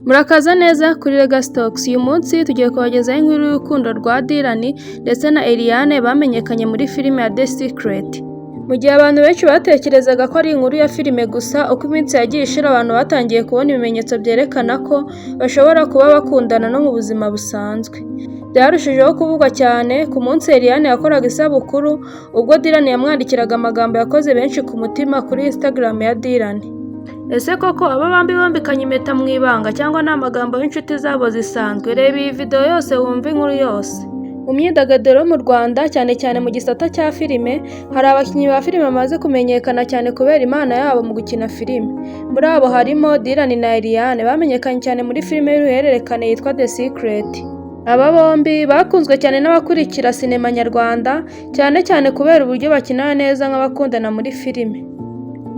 Murakaza neza kuri Legacy Talks. Uyu munsi tugiye kubagezaho inkuru y'urukundo rwa Dylan ndetse na Eliane bamenyekanye muri filime ya The Secret. Mu gihe abantu benshi batekerezaga ko ari inkuru ya filime gusa, uko iminsi yagiye ishira abantu batangiye kubona ibimenyetso byerekana ko bashobora kuba bakundana no mu buzima busanzwe. Byarushijeho kuvugwa cyane ku munsi Eliane yakoraga isabukuru, ubwo Dylan yamwandikiraga amagambo yakoze benshi ku mutima kuri Instagram ya Dylan. Ese koko aba bombi bambikanye impeta mu ibanga cyangwa ni amagambo y'inshuti zabo zisanzwe? Reba iyi video yose wumve inkuru yose. Mu myidagaduro yo mu Rwanda, cyane cyane mu gisata cya filime, hari abakinnyi ba filime bamaze kumenyekana cyane kubera impano yabo mu gukina filime. Muri abo harimo Dylan na Eliane bamenyekanye cyane muri filime y'uruhererekane yitwa The Secret. Aba bombi bakunzwe cyane n'abakurikira sinema nyarwanda, cyane cyane kubera uburyo bakinana neza nk'abakundana muri filime.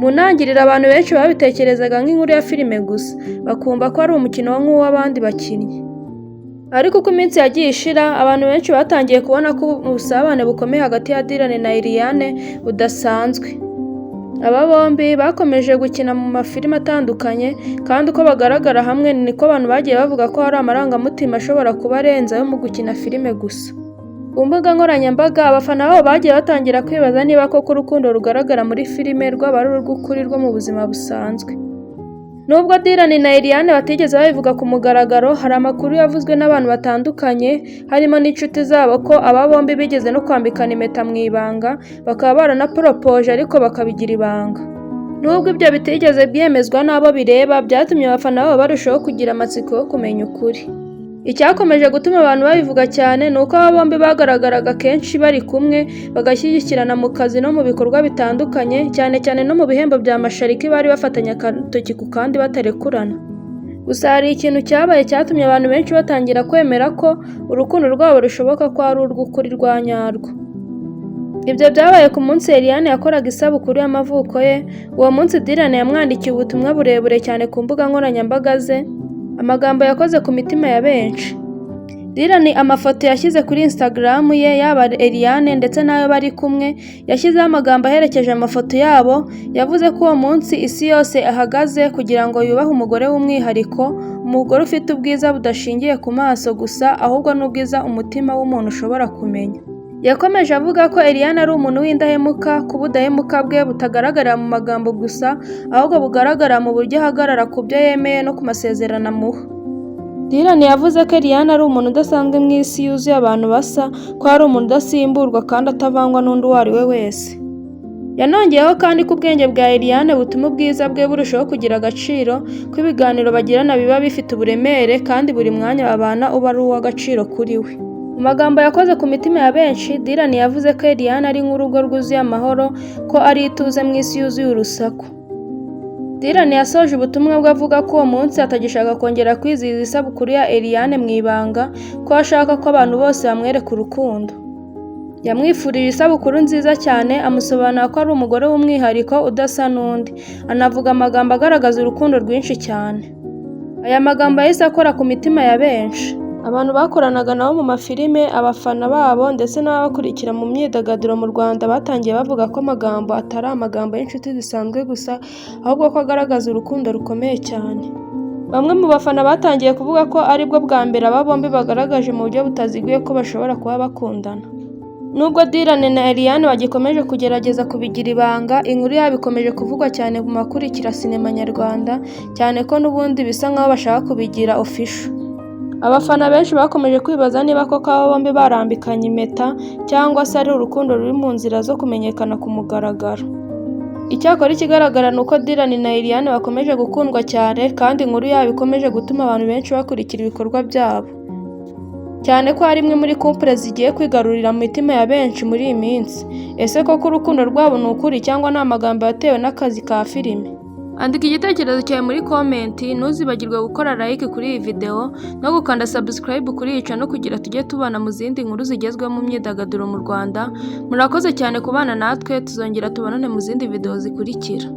Mu ntangiriro, abantu benshi babitekerezaga nk'inkuru ya filime gusa, bakumva ko ari umukino nk'uw'abandi bakinnyi. Ariko uko iminsi yagiye ishira, abantu benshi batangiye kubona ko ubusabane bukomeye hagati ya Dylan na Eliane budasanzwe. Aba bombi bakomeje gukina mu mafilime atandukanye, kandi uko bagaragara hamwe niko abantu bagiye bavuga ko hari amarangamutima ashobora kuba arenze ayo mu gukina filime gusa. Ku mbuga nkoranyambaga, abafana babo bagiye batangira kwibaza niba koko urukundo rugaragara muri filime rwaba ari urw'ukuri rwo mu buzima busanzwe. Nubwo Dylan na Eliane batigeze babivuga ku mugaragaro, hari amakuru yavuzwe n'abantu batandukanye, harimo n'inshuti zabo, ko aba bombi bigeze no kwambikana impeta mu ibanga, bakaba baranaporopoje ariko bakabigira ibanga. Nubwo ibyo bitigeze byemezwa n'abo bireba, byatumye abafana babo barushaho kugira amatsiko yo kumenya ukuri. Icyakomeje gutuma abantu babivuga cyane ni uko aba bombi bagaragaraga kenshi bari kumwe, bagashyigikirana mu kazi no mu bikorwa bitandukanye, cyane cyane no mu bihembo bya Mashariki bari bafatanye agatoki ku kandi batarekurana. Gusa hari ikintu cyabaye cyatumye abantu benshi batangira kwemera ko urukundo rwabo rushoboka ko ari urw'ukuri rwa nyarwo. Ibyo byabaye ku munsi Eliane yakoraga isabukuru y'amavuko ye. Uwo munsi Dylan yamwandikiye ubutumwa burebure cyane ku mbuga nkoranyambaga ze, amagambo yakoze ku mitima ya benshi. Dylan amafoto yashyize kuri Instagram ye, yaba Eliane ndetse n'ayo bari kumwe, yashyizeho amagambo aherekeje amafoto yabo. Yavuze ko uwo munsi isi yose ihagaze kugira ngo yubahe umugore w'umwihariko, umugore ufite ubwiza budashingiye ku maso gusa, ahubwo n'ubwiza umutima w'umuntu ushobora kumenya. Yakomeje avuga ko Eliane ari umuntu w'indahemuka, ko ubudahemuka bwe butagaragarira mu magambo gusa, ahubwo bugaragara mu buryo ahagarara ku byo yemeye no ku masezerano amuha. Dylan yavuze ko Eliane ari umuntu udasanzwe mu isi yuzuye abantu basa, ko ari umuntu udasimburwa kandi atavangwa n'undi uwo ari we wese. Yanongeyeho kandi ko ubwenge bwa Eliane butuma ubwiza bwe burushaho kugira agaciro, ko ibiganiro bagirana biba bifite uburemere kandi buri mwanya babana uba ari uw'agaciro kuri we. Mu magambo yakoze ku mitima ya benshi, Dylan yavuze ko Eliane ari nk'urugo rwuzuye amahoro, ko ari ituze mu isi yuzuye urusaku. Dylan yasoje ubutumwa bwe avuga ko uwo munsi atagishaka kongera kwizihiza isabukuru ya Eliane mu ibanga, ko ashaka ko abantu bose bamwereka urukundo. Yamwifurije isabukuru nziza cyane, amusobanurira ko ari umugore w'umwihariko udasa n'undi, anavuga amagambo agaragaza urukundo rwinshi cyane. Aya magambo yahise akora ku mitima ya benshi. Abantu bakoranaga nabo mu mafilime, abafana babo ndetse n'ababakurikira mu myidagaduro mu Rwanda batangiye bavuga ko amagambo atari amagambo y'inshuti zisanzwe gusa, ahubwo ko agaragaza urukundo rukomeye cyane. Bamwe mu bafana batangiye kuvuga ko aribwo bwa mbere aba bombi bagaragaje mu buryo butaziguye ko bashobora kuba bakundana. Nubwo Dylan na Eliane bagikomeje kugerageza kubigira ibanga, inkuru yabo ikomeje kuvugwa cyane mu bakurikira sinema nyarwanda, cyane ko n'ubundi bisa nkaho bashaka kubigira official. Abafana benshi bakomeje kwibaza niba koko aba bombi barambikanye impeta cyangwa se ari urukundo ruri mu nzira zo kumenyekana ku mugaragaro. Icyakora ikigaragara ni uko Dylan na Eliane bakomeje gukundwa cyane kandi inkuru yabo ikomeje gutuma abantu benshi bakurikira ibikorwa byabo, cyane ko ari imwe muri couple zigiye kwigarurira mu mitima ya benshi muri iyi minsi. Ese koko urukundo rwabo ni ukuri cyangwa ni amagambo yatewe n'akazi ka filime? Andika igitekerezo cyawe muri comment, ntuzibagirwe gukora like kuri iyi video no gukanda subscribe kuri iyi channel kugira tujye tubana mu zindi nkuru zigezweho mu myidagaduro mu Rwanda. Murakoze cyane kubana natwe, tuzongera tubonane mu zindi video zikurikira.